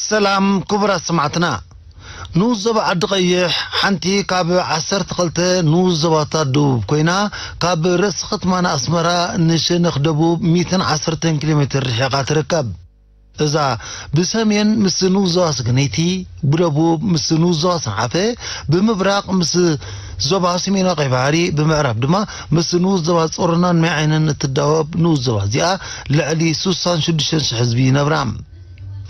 ሰላም ክቡራት ሰማዕትና። ንኡስ ዞባ ዓዲ ቀይሕ ሓንቲ ካብ ዓሰርተ ክልተ ንኡስ ዞባታት ደቡብ ኮይና፣ ካብ ርእሲ ከተማና ኣስመራ ንሸነኽ ደቡብ ሚእትን ዓሰርተን ኪሎ ሜትር ርሒቓ ትርከብ። እዛ ብሰሜን ምስ ንኡስ ዞባ ስግነይቲ፣ ብደቡብ ምስ ንኡስ ዞባ ሰንዓፈ፣ ብምብራቕ ምስ ዞባ ሰሜናዊ ቀይ ባሕሪ፣ ብምዕራብ ድማ ምስ ንኡስ ዞባ ጾሮናን ማይ ዓይንን እትዳወብ ንኡስ ዞባ እዚኣ ልዕሊ ስሳን ሽዱሽተን ሽሕ ህዝቢ ይነብራ።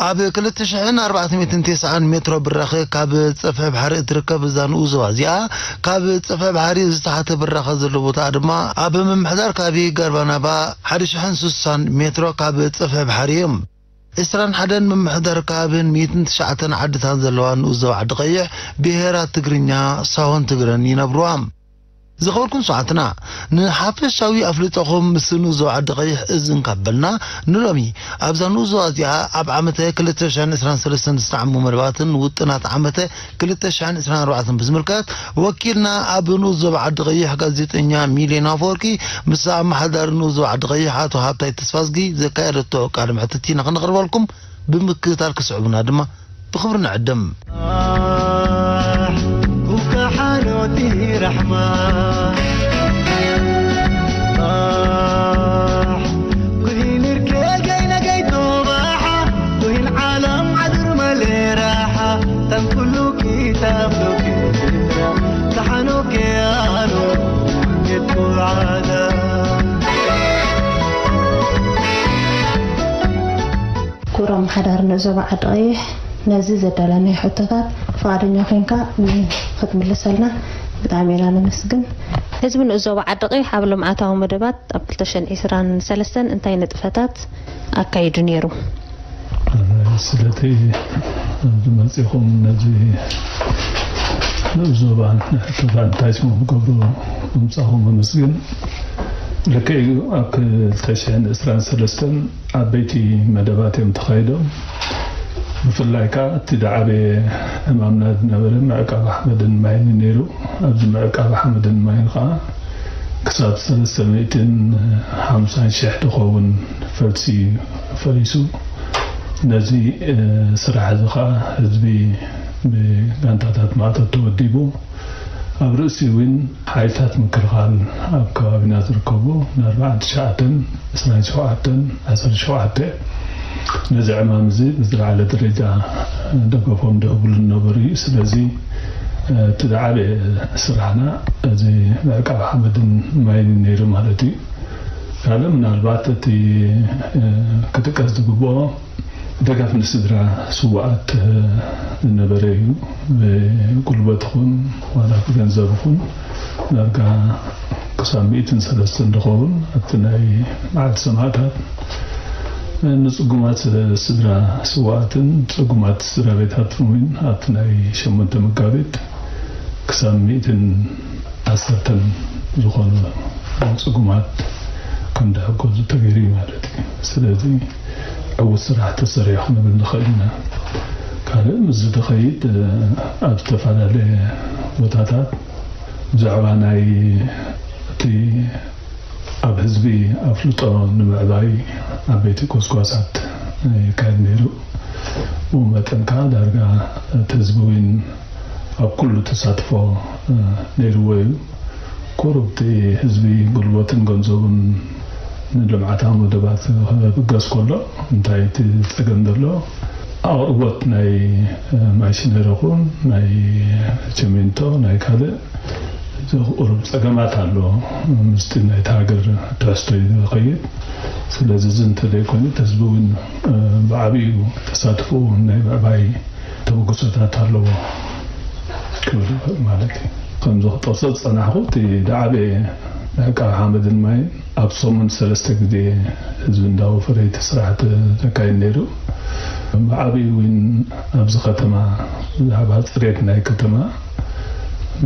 ኣብ ክልተ ሽሕን ኣርባዕተ ሚእትን ተስዓን ሜትሮ ብራኸ ካብ ጸፍሒ ባሕሪ እትርከብ እዛ ንኡስ ዞባ እዚኣ፣ ካብ ጸፍሒ ባሕሪ ዝተሓተ ብራኸ ዘሎ ቦታ ድማ ኣብ ምምሕዳር ከባቢ ጋርባናባ ሓደ ሽሕን ስሳን ሜትሮ ካብ ጸፍሒ ባሕሪ እዩ። ዕስራን ሓደን ምምሕዳር ከባብን ሚእትን ትሽዓተን ዓድታት ዘለዋ ንኡስ ዞባ ዓዲ ቀይሕ ብሄራት ትግርኛ፣ ሳሆን ትግረን ይነብርዋ። ዝኸበርኩም ሰማዕትና፣ ንሓፈሻዊ ኣፍልጦኹም ምስ ንኡስ ዞባ ዓዲ ቀይሕ እዝን ካብ በልና፣ ንሎሚ ኣብዛ ንኡስ ዞባ እዚኣ ኣብ ዓመተ ክልተ ሽሕን ዕስራን ሰለስተን ዝተዓሙ መደባትን ውጥናት ዓመተ ክልተ ሽሕን ዕስራን ኣርባዕተን ብዝምልከት፣ ወኪልና ኣብ ንኡስ ዞባ ዓዲ ቀይሕ ጋዜጠኛ ሚልዮን ኣፈወርቂ ምስ ኣመሓዳሪ ንኡስ ዞባ ዓዲ ቀይሕ ኣቶ ሃብታይ ተስፋዝጊ ዘካየደቶ ቃለ መሕትት ኢና ክነቕርበልኩም። ብምክትታል ክስዕቡና ድማ ብኽብሪ ንዕድም። ኩካሓኖቲ ራሕማ ኩሂን ርኬ ገይነ ገይቶ ባሓ ኩሂን ዓለም ዓድር መሌራሓ ተንኩሉ ኪታብ ዶኪ ካሓኖኬ ኣኖ ጌትኩ ዓዳ ክቡር ኣመሓዳሪ ንኡስ ዞባ ዓዲ ቀይሕ፣ ነዚ ዘዳለናዮ ሕቶታት ፍቓደኛ ኮይንካ ክትምልሰልና ብጣዕሚ ኢና ነመስግን። ህዝቢ ንኡስ ዞባ ዓዲ ቀይሕ ኣብ ልምዓታዊ መደባት ኣብ ክልተ ሽሕን ዕስራን ሰለስተን እንታይ ንጥፈታት ኣካይዱ ነይሩ? ስለቲ ኣብዚ መፂኹም ነዚ ንኡስ ዞባ ንሕቶታት እንታይ ስሙ ክገብሩ ምምፃኹም ኣመስግን። ልክዕ እዩ፣ ኣብ ክልተ ሽሕን ዕስራን ሰለስተን ዓበይቲ መደባት እዮም ተኻይዶም። ብፍላይ ከዓ እቲ ዝዓበየ ዕማምና ዝነበረ ምዕቃብ ሓመድን ማይን ነይሩ። ኣብዚ ምዕቃብ ሓመድን ማይን ከዓ ክሳብ ሰለስተ ሚእትን ሓምሳን ሽሕ ዝኸውን ፈልሲ ፈሪሱ። ነዚ ስራሕ እዚ ከዓ ህዝቢ ብጋንታታት ማእቶት ተወዲቡ ኣብ ርእሲ እውን ሓይልታት ምክልኻል ኣብ ከባቢና ዝርከቡ ንኣርባዓን ትሽዓተን፣ ዕስራን ሸውዓተን፣ ዓሰርተ ሸውዓተ ነዚ ዕማም እዚ ብዝለዓለ ደረጃ ደገፎም ዝህብሉ ዝነበሩ እዩ። ስለዚ እቲ ዝዓበየ ስራሕና እዚ ምዕቃብ ሓመድን ማይን ነይሩ ማለት እዩ። ካልእ ምናልባት እቲ ክጥቀስ ዝግብኦ ደገፍ ንስድራ ስውኣት ዝነበረ እዩ። ብጉልበት ይኹን ዋላ ብገንዘብ ይኹን ዳርጋ ክሳብ ሚእትን ሰለስተን ዝኸውን ኣብቲ ናይ መዓልቲ ሰማእታት ንፅጉማት ስድራ ስውኣትን ፅጉማት ስድራ ቤታትን እውን ኣብቲ ናይ ሸሞንተ መጋቢት ክሳብ ሚእትን ዓሰርተን ዝኾኑ ፅጉማት ከም ዝሕገዙ ተገይሩ እዩ ማለት እዩ። ስለዚ ዕዉት ስራሕ ተሰሪሑ ክንብል ንኽእል ኢና። ካልእ ምስዚ ዝኸይድ ኣብ ዝተፈላለየ ቦታታት ብዛዕባ ናይ እቲ ኣብ ህዝቢ ኣፍልጦ ንምዕባይ ዓበይቲ ጎስጓሳት ይካየድ ነይሩ። ብኡ መጠን ከዓ ዳርጋ እቲ ህዝቢ እውን ኣብ ኩሉ ተሳትፎ ነይርዎ እዩ። ቁሩብ እቲ ህዝቢ ጉልበቱን ገንዘቡን ንልምዓታዊ መደባት ክብገስ ከሎ እንታይ እቲ ፀገም ዘሎ ኣቕርቦት ናይ ማሽነሪ ይኹን ናይ ቸሜንቶ ናይ ካልእ ቁሩብ ፀገማት ኣሎ ምስቲ ናይቲ ሃገር ትሕዝቶ እዩ ዝኸይድ። ስለዚ እዚ እንተዘይኮይኑ እቲ ህዝቢ እውን ብዓብዩ ተሳትፎ ናይ ምዕባይ ተበግሶታት ኣለዎ ክብል ይኽእል ማለት እዩ። ከምዚ ክጠቕሶ ዝፀናሕኩ እቲ ዝዓበየ ምዕቃብ ሓመድን ማይን ኣብ ሰሙን ሰለስተ ግዜ ህዝቢ እንዳወፈረ እቲ ስራሕ ተካይድ ነይሩ። ብዓብዩ እውን ኣብዚ ከተማ ብዛዕባ ፅሬት ናይ ከተማ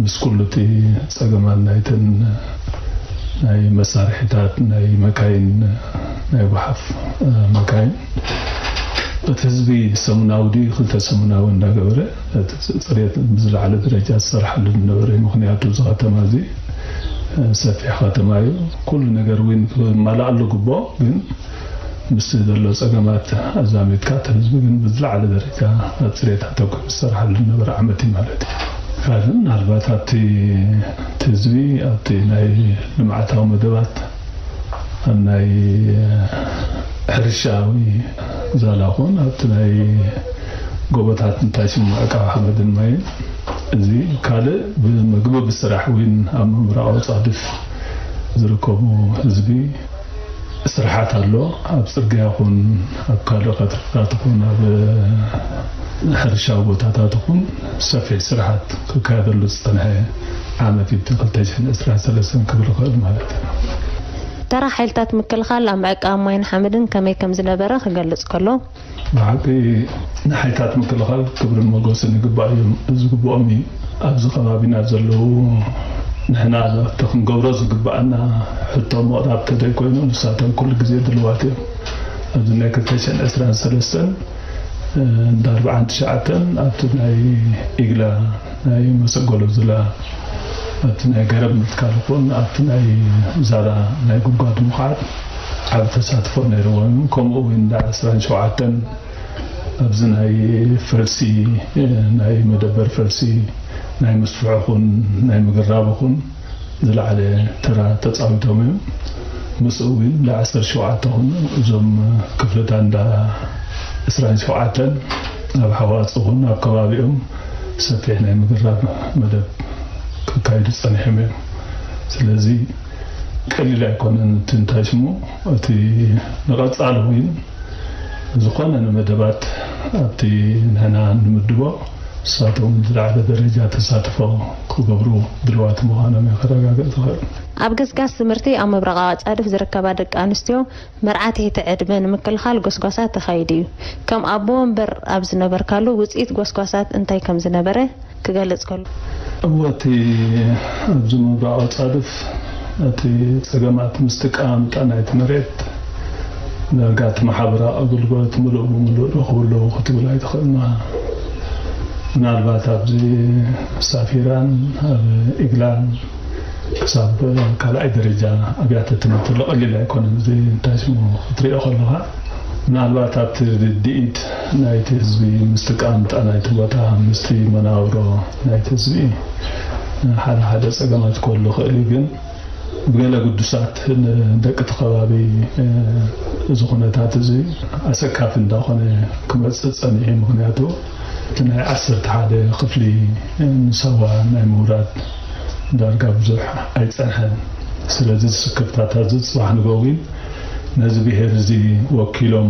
ምስ ኩሉ እቲ ፀገማት ናይተን ናይ መሳርሒታት ናይ መካይን ናይ ጓሓፍ መካይን እቲ ህዝቢ ሰሙናዊ ድዩ ክልተ ሰሙናዊ እንዳገበረ እቲ ፅሬት ብዝለዓለ ደረጃ ዝሰርሓሉ ዝነበረ እዩ። ምክንያቱ እዚ ከተማ እዚ ሰፊሕ ከተማ እዩ። ኩሉ ነገር እውን ክማላኣሉ ግቦ ግን ምስ ዘሎ ጸገማት ኣዛሚድካ፣ እቲ ህዝቢ ግን ብዝለዓለ ደረጃ ኣብ ጽሬት ኣተኲሩ ዝሰርሓሉ ዝነበረ ዓመት እዩ ማለት እዩ። ካልእ ምናልባት ኣብቲ፣ እቲ ህዝቢ ኣብቲ ናይ ልምዓታዊ መደባት፣ ኣብ ናይ ሕርሻዊ ዛላ ኹን ኣብቲ ናይ ጎቦታት እንታይ ሽሙ ዕቃብ ሓመድን ማይን፣ እዚ ካልእ ብምግቢ ብስራሕ እውን ኣብ ምብራቕ ጻድፍ ዝርከቡ ህዝቢ ስርሓት ኣሎ። ኣብ ጽርግያ ኹን ኣብ ካልእ ከተማታት ኹን ኣብ ሕርሻዊ ቦታታት ኹን ሰፊሕ ስርሓት ክካየደሉ ዝጸንሐ ዓመት እዩ እቲ ክልተ ሽሕን ዕስራን ሰለስተን ክብል ይኽእል ማለት እዩ። ተራ ሓይልታት ምክልኻል ኣብ ምዕቃብ ማይን ሓመድን ከመይ ከም ዝነበረ ክገልጽ ከሎ፣ ብሓቂ ንሓይልታት ምክልኻል ክብርን ሞገስን ይግባእ እዮም፣ ዝግብኦም እዩ። ኣብዚ ከባቢና ዘለዉ ንሕና እቲ ክንገብሮ ዝግባኣና ሕቶ ምቕራብ ተደይ ኮይኑ ንሳቶም ኩሉ ግዜ ድልዋት እዮም። ኣብዚ ናይ ክልተ ሽሕን ዕስራን ሰለስተን እንዳ ኣርባዓን ትሽዓተን ኣብቲ ናይ ኢግላ ናይ መሰጎሎ ዝላ ኣብቲ ናይ ገረብ ምትካል ይኹን ኣብቲ ናይ ዛላ ናይ ጉድጓድ ምኹዓት ዓቢ ተሳትፎ ነይርዎም። ከምኡ እውን እንዳ ዕስራን ሸውዓተን ኣብዚ ናይ ፈልሲ ናይ መደበር ፈልሲ ናይ ምስፍሑ ኹን ናይ ምግራብ ኹን ዝለዓለ ተራ ተጻዊቶም እዮም። ምስኡ እውን እንዳ ዓሰርተ ሸውዓተ ኹን እዞም ክፍልታት እንዳ ዕስራን ሸውዓተን ኣብ ሓዋጽ ኹን ኣብ ከባቢኦም ሰፊሕ ናይ ምግራብ መደብ ክካይዱ ጸኒሖም እዮም። ስለዚ ቀሊል ኣይኮነን። እቲ እንታይ ሽሙ እቲ ንቐጻሊ እውን ዝኾነ ንመደባት ኣብቲ ንሕና ንምድቦ ንሳቶም ዝለዓለ ደረጃ ተሳትፎ ክገብሩ ድልዋት ምዃኖም እየ ከረጋግጽ ዝኽእል። ኣብ ገስጋስ ትምህርቲ ኣብ ምብራቕ ኣጻድፍ ዝርከባ ደቂ ኣንስትዮ መርዓት ዕድመ ንምክልኻል ጎስጓሳት ተኻይዱ እዩ። ከም ኣቦ ወንበር ኣብ ዝነበርካሉ ውጽኢት ጎስጓሳት እንታይ ከም ዝነበረ ክገልጽ ከሎ። እወ፣ እቲ ኣብዚ ምብራቕ ኣጻድፍ እቲ ጸገማት ምስትቃም ጣናይት መሬት ዳርጋ እቲ ማሕበራዊ ኣገልግሎት ምሉእ ብምሉእ ረኽቡ ኣለዉ ክትብል ኣይትኽእልና። ምናልባት ኣብዚ ሳፊራን ኣብ ኢግላን ክሳብ ካልኣይ ደረጃ ኣብያተ ትምህርቲ ለቐሊል ኣይኮነን። እዚ እንታይ ሽሙ ክትሪኦ ከለኻ ምናልባት ኣብቲ ርድኢት ናይቲ ህዝቢ ምስቲ ቃምጣ ናይቲ ቦታ ምስቲ መናብሮ ናይቲ ህዝቢ ሓደ ሓደ ጸገማት ክህሉ ይኽእል እዩ። ግን ብገለ ግዱሳት ንደቂ እቲ ከባቢ እዚ ኩነታት እዚ ኣሰካፊ እንዳኾነ ክመጽእ ጸኒሑ። ምኽንያቱ እቲ ናይ ዓሰርተ ሓደ ክፍሊ ንሳዋ ናይ ምውራድ ዳርጋ ብዙሕ ኣይጸንሐን። ስለዚ እዚ ስክፍታታት እዚ ጽባሕ ንግሆ እውን ነዚ ብሄር እዚ ወኪሎም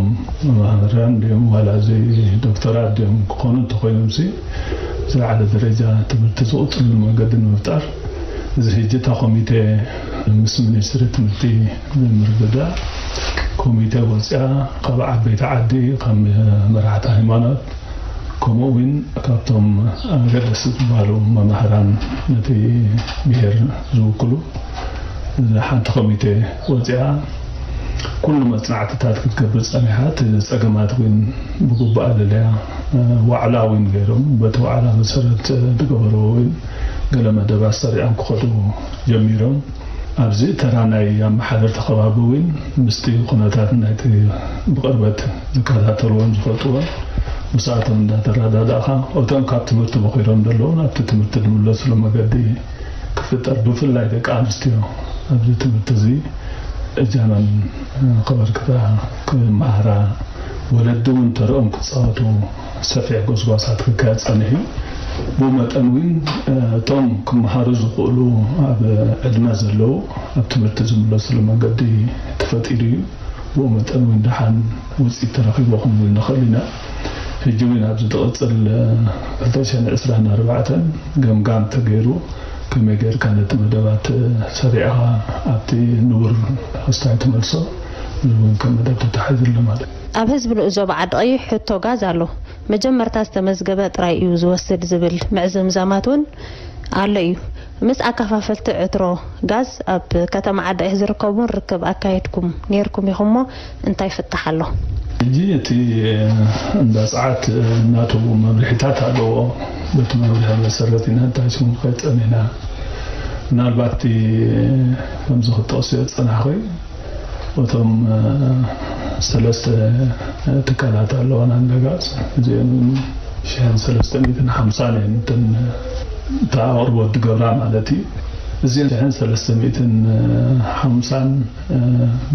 መምህራን ድዮም ዋላ እዚ ዶክተራት ድዮም ክኾኑ እንተኾይኖም ሲ ዝለዓለ ደረጃ ትምህርቲ ዝቕጽሉ መንገዲ ንምፍጣር እዚ ሕጂ እታ ኮሚቴ ምስ ሚኒስትሪ ትምህርቲ ብምርድዳእ ኮሚቴ ወፂኣ ካብ ዓበይቲ ዓዲ ካብ መራሕቲ ሃይማኖት ከምኡ እውን ካብቶም ኣገደስቲ ዝበሃሉ መማህራን ነቲ ብሄር ዝውክሉ ሓንቲ ኮሚቴ ወፂኣ ኩሉ መፅናዕትታት ክትገብር ፀኒሓ። እቲ ፀገማት እውን ብግቡእ ኣለለያ ዋዕላ እውን ገይሮም በቲ ዋዕላ መሰረት ዝገበርዎ እውን ገለ መደባት ሰሪዖም ክኸዱ ጀሚሮም። ኣብዚ ተራ ናይ ኣመሓደርቲ ከባቢ እውን ምስቲ ኩነታት ናይቲ ብቕርበት ዝከታተልዎን ዝፈልጥዎን ምስኣቶም እንዳተረዳዳእኻ እቶም ካብ ትምህርቲ በኺሮም ዘለዉ ናብቲ ትምህርቲ ዝምለስሉ መገዲ ክፍጠር ብፍላይ ደቂ ኣንስትዮ ኣብዚ ትምህርቲ እዚ እጃመን ከበርክታ ክመሃራ ወለዲ እውን ተርኦም ክፃወቱ ሰፊሕ ጎስጓሳት ክካየድ ፀኒሑ እዩ። ብኡ መጠን እውን እቶም ክመሃሩ ዝኽእሉ ኣብ ዕድመ ዘለዉ ኣብ ትምህርቲ ዝምለስሉ መንገዲ ተፈጢሩ እዩ። ብኡ መጠን እውን ደሓን ውፅኢት ተረኺቡ ክንብል ንኽእል ኢና። ሕጂ እውን ኣብዚ ዝቕፅል ክልተ ሽሕን ዕስራን ኣርባዕተን ገምጋም ተገይሩ ከመይ ጌርካ ነቲ መደባት ሰሪዕኻ ኣብቲ ንቡር ክስታይ ትመልሶ እዚ እውን ከም መደብ ተታሒዙ ኣሎ ማለት እዩ። ኣብ ህዝቢ ንኡስ ዞባ ዓዲ ቀይሕ ሕቶ ጋዝ ኣሎ። መጀመርታ ዝተመዝገበ ጥራይ እዩ ዝወስድ ዝብል ምዕዝምዛማት እውን ኣሎ እዩ። ምስ ኣከፋፈልቲ ዕትሮ ጋዝ ኣብ ከተማ ዓዲ ቀይሕ ዝርከቡ ርክብ ኣካይድኩም ነይርኩም ኢኹምሞ እንታይ ፍታሕ ኣሎ? ሕጂ እቲ እንዳ ጸዓት ናቱ መምርሒታት ኣለዎ። በቲ መምርሒ መሰረት ኢና እንታይ ስሙ ከይጸኒና ምናልባት እቲ ከምዚ ክጠቕሱ ዝጸናሕኹ እቶም ሰለስተ ትካላት ኣለዋና እንዳጋዝ። እዚአን ሽሕን ሰለስተ ሚእትን ሓምሳን እየን እተን እታ ኣቕርቦት ዝገብራ ማለት እዩ። እዚአን ሽሕን ሰለስተ ሚእትን ሓምሳን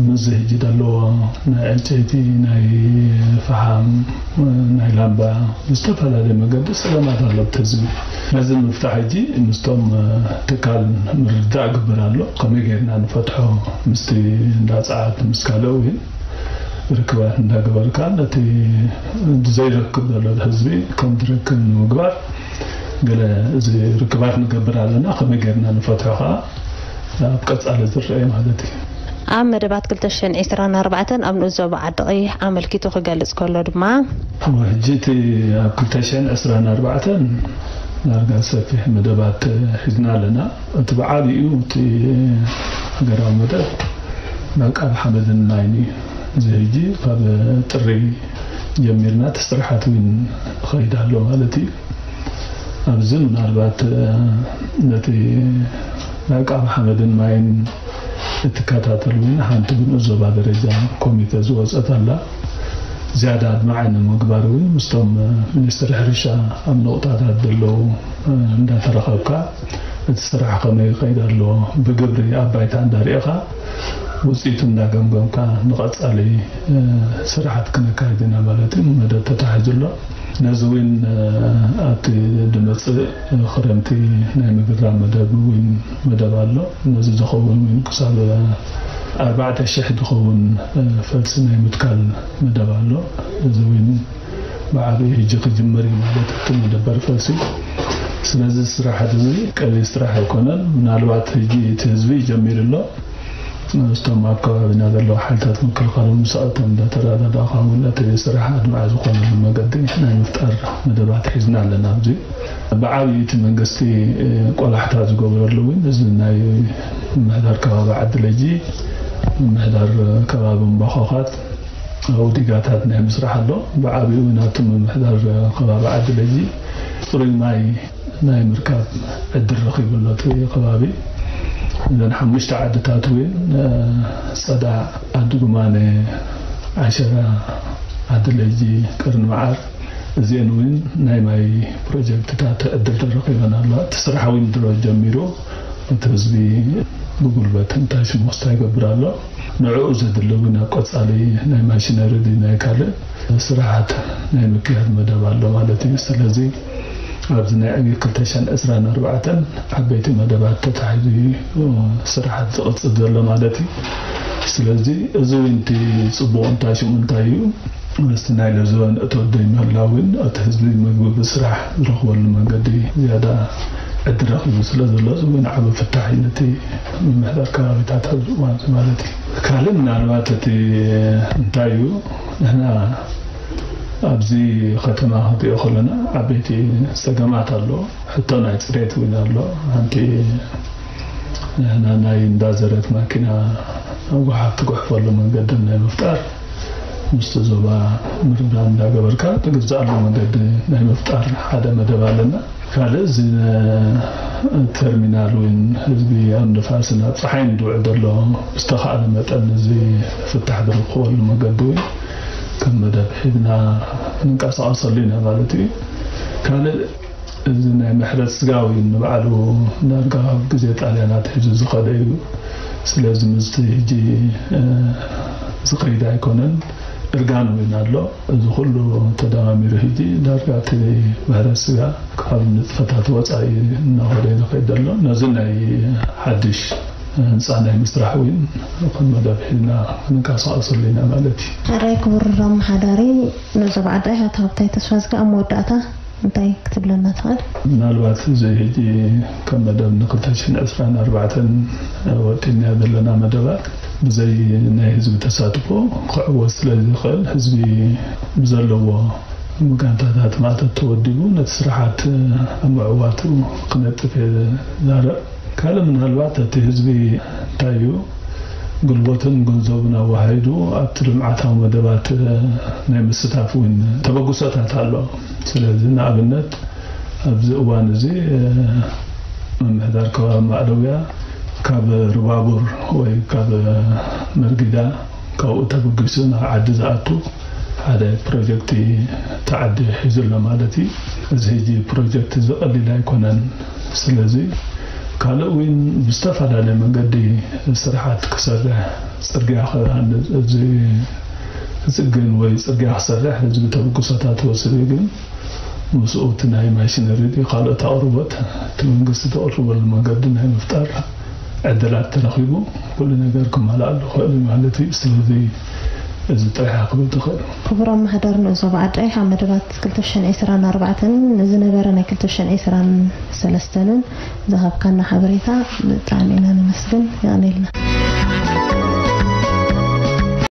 ምስዚ ሕጂ ዘለዎ ናይ ዕንጨይቲ፣ ናይ ፈሓም፣ ናይ ላምባ ብዝተፈላለየ መገዲ ጸገማት ኣሎ ኣብቲ ህዝቢ። ነዚ ንምፍታሕ ሕጂ ምስቶም ትካል ምርድዳእ ግብር ኣሎ። ከመይ ጌርና ንፈትሖ ምስቲ እንዳ ጸዓት ምስ ካልእ እውን ርክባት እንዳገበርካ ነቲ ዘይረክብ ዘሎ ህዝቢ ከም ዝረክብ ንምግባር ገለ እዚ ርክባት ንገብር ኣለና። ከመይ ጌርና ንፈትሖ ከዓ ኣብ ቀጻሊ ዝረአ ማለት እዩ። ኣብ መደባት ክልተ ሽሕን ዕስራን ኣርባዕተን ኣብ ንኡስ ዞባ ዓዲ ቀይሕ ኣመልኪቱ ክገልጽ ከሎ ድማ፣ ሕጂ እቲ ኣብ ክልተ ሽሕን ዕስራን ኣርባዕተን ዳርጋ ሰፊሕ መደባት ሒዝና ኣለና። እቲ ብዓቢኡ እቲ ሃገራዊ መደብ ናይ ዕቃብ ሓመድን ማይን እዩ። እዚ ሕጂ ካብ ጥሪ ጀሚርና እቲ ስራሓት እውን ይኸይድ ኣሎ ማለት እዩ። ኣብዚ ምናልባት ነቲ ናይ ዕቃብ ሓመድን ማይን እትከታተል እውን ሓንቲ ብንኡስ ዞባ ደረጃ ኮሚተ ዝወፀት ኣላ። ዝያዳ ኣድማዒ ንምግባር እውን ምስቶም ሚኒስትሪ ሕርሻ ኣብ ንቑጣታት ዘለዉ እንዳተረኸብካ እቲ ስራሕ ከመይ ይኸይድ ኣሎ ብግብሪ ኣብ ባይታ እንዳርኢኻ ውፅኢቱ እንዳገምገምካ ንቐፃሊ ስራሓት ክነካይድ ኢና ማለት እዩ። መደብ ተታሒዙ ኣሎ። ነዚ እውን ኣብቲ ዝመፅእ ክረምቲ ናይ ምግራም መደብ እውን መደብ ኣሎ። ነዚ ዝኸውን እውን ክሳብ ኣርባዕተ ሽሕ ዝኸውን ፈልሲ ናይ ምትካል መደብ ኣሎ። እዚ እውን ብዓብዪ ሕጂ ክጅመር እዩ ማለት እቲ መደበር ፈልሲ። ስለዚ ስራሓት እዚ ቀሊል ስራሕ ኣይኮነን። ምናልባት ሕጂ እቲ ህዝቢ ይጀሚሩ ኣሎ። ምስቶም ኣብ ከባቢና ዘለዉ ሓይልታት ምክልኻል ምስኣቶም እንዳተረዳዳእኻ እውን እቲ ስራሕ ኣድማዒ ዝኾነሉ መገዲ ናይ ምፍጣር መደባት ሒዝና ኣለና። ኣብዚ ብዓብዪ እቲ መንግስቲ ቆላሕታ ዝገብረሉ እውን እዚ ናይ ምምሕዳር ከባቢ ዓዲ ለጂ፣ ምምሕዳር ከባቢ እምባኾኻት ኣብኡ ዲጋታት ናይ ምስራሕ ኣሎ። ብዓብኡ ናብቲ ምምሕዳር ከባቢ ዓዲ ለጂ ፅሩይ ማይ ናይ ምርካብ ዕድል ረኺቡ ኣሎ እቲ ከባቢ። እዘን ሓሙሽተ ዓድታት እውን ጸዳዕ፣ ዓዲ ጉማነ፣ ዓሸራ፣ ዓዲ ለጂ፣ ቀርኒ መዓር እዚአን እውን ናይ ማይ ፕሮጀክትታት ዕድል ተረኺበን ኣለዋ። እቲ ስራሕ እውን ድሮ ጀሚሩ እቲ ህዝቢ ብጉልበት እንታይ ሽሞስታ ይገብር ኣሎ። ንዕኡ ዘድሊ እውን ኣብ ቀጻሊ ናይ ማሽነሪ ድዩ ናይ ካልእ ስራሓት ናይ ምክያድ መደብ ኣሎ ማለት እዩ። ስለዚ ኣብዚ ናይ ዕብይ ክልተ ሽሕን ዕስራን ኣርባዕተን ዓበይቲ መደባት ተታሒዙ እዩ ስራሓት ዝቕጽል ዘሎ ማለት እዩ። ስለዚ እዚ እውን እቲ ጽቡቕ እንታይ ሽሙ እንታይ እዩ? ምስቲ ናይ ለዘበን እቶት ዘይምህላው እውን እቲ ህዝቢ ምግቢ ብስራሕ ዝረኽበሉ መንገዲ ዝያዳ ዕድል ረኺቡ ስለ ዘሎ እዚ እውን ዓቢ ፍታሕ እዩ ነቲ ምምሕዳር ከባቢታት ኣብዚ እዋን እዚ ማለት እዩ። ካልእ ምናልባት እቲ እንታይ እዩ ንሕና ኣብዚ ከተማ ክንሪኦ ከለና ዓበይቲ ጸገማት ኣሎ። ሕቶ ናይ ጽሬት እውን ኣሎ። ሓንቲ ንሕና ናይ እንዳዘረት ማኪና ኣብ ጎሓፍ ትጉሕፈሉ መንገዲ ናይ ምፍጣር ምስቲ ዞባ ምርዳእ እንዳገበርካ ትግዛኣሉ መንገዲ ናይ ምፍጣር ሓደ መደብ ኣለና። ካልእ እዚ ተርሚናል እውን ህዝቢ ኣብ ንፋስን ኣብ ፀሓይን ዝውዕል ዘሎ ብዝተኻእለ መጠን እዚ ፍታሕ ዝረኽበሉ መገዲ እውን ከም መደብ ሒዝና ንንቀሳቐሰሉ ኢና ማለት እዩ። ካልእ እዚ ናይ ምሕረት ስጋ እውን ንባዕሉ ዳርጋ ካብ ግዜ ጣልያን ኣትሒዙ ዝኸደ እዩ። ስለዚ ምስቲ ሕጂ ዝኸይድ ኣይኮነን፣ እርጋን እውን ኣሎ። እዚ ኩሉ ተደማሚሩ ሕጂ ዳርጋ እቲ ምሕረት ስጋ ካብ ንጥፈታት ወፃኢ እናኸደ እዩ ዝኸይድ ዘሎ። ነዚ ናይ ሓድሽ ህንፃ ናይ ምስራሕ እውን ከም መደብ ሒዝና ክንንቀሳቐሰሉ ኢና ማለት እዩ። ሓራይ ክቡር ኣመሓዳሪ፣ ነዞ ብዓዳይ ሃብታይ ተስፋ ዝከ ኣብ መወዳእታ እንታይ ክትብለና ትኽእል? ምናልባት እዚ ሕጂ ከም መደብ ንክልተ ሽሕን ዕስራን ኣርባዕተን ወጢንያ ዘለና መደባት ብዘይ ናይ ህዝቢ ተሳትፎ ክዕወት ስለ ዝኽእል ህዝቢ ብዘለዎ ጋንታታት ማእቶት ተወዲቡ ነቲ ስራሓት ኣብ ምዕዋቱ ክነጥፍ እየ ዝዛረብ። ካልእ ምናልባት እቲ ህዝቢ እንታይ እዩ ጉልበቱን ገንዘቡን ኣዋሃሂዱ ኣብቲ ልምዓታዊ መደባት ናይ ምስታፍ እውን ተበግሶታት ኣሎ። ስለዚ ንኣብነት ኣብዚ እዋን እዚ ምምሕዳር ከባቢ ማእለውያ ካብ ሩባቡር ወይ ካብ መርጊዳ ካብኡ ተበጊሱ ናብ ዓዲ ዝኣቱ ሓደ ፕሮጀክት እቲ ዓዲ ሒዙ ኣሎ ማለት እዩ። እዚ ሕጂ ፕሮጀክት እዚ ቀሊል ኣይኮነን። ስለዚ ካልእ እውን ብዝተፈላለየ መንገዲ ስራሓት ክሰርሕ፣ ፅርግያ ክሃንፅ፣ እዚ ክፅግን ወይ ፅርግያ ክሰርሕ ህዝቢ ተበግሶታት ወሲዱ፣ ግን ምስኡ እቲ ናይ ማሽነሪ ካልኦት ኣቕርቦት እቲ መንግስቲ ተቕርበሉ መንገዲ ናይ ምፍጣር ዕድላት ተረኺቡ ኩሉ ነገር ክማልኣሉ ክኽእል እዩ ማለት እዩ። ስለዚ እዚ ጥራሕ ክብል ትኽእል። ክቡር ኣመሓዳሪ ንኡስ ዞባ ዓዲ ኣይ ካብ መደባት ክልተ ሽሕን ዕስራን ኣርባዕተን ንዝነበረ ናይ ክልተ ሽሕን ዕስራን ሰለስተን ዝሃብካና ሓበሬታ ብጣዕሚ ኢና ነመስግን። የቐንየልና።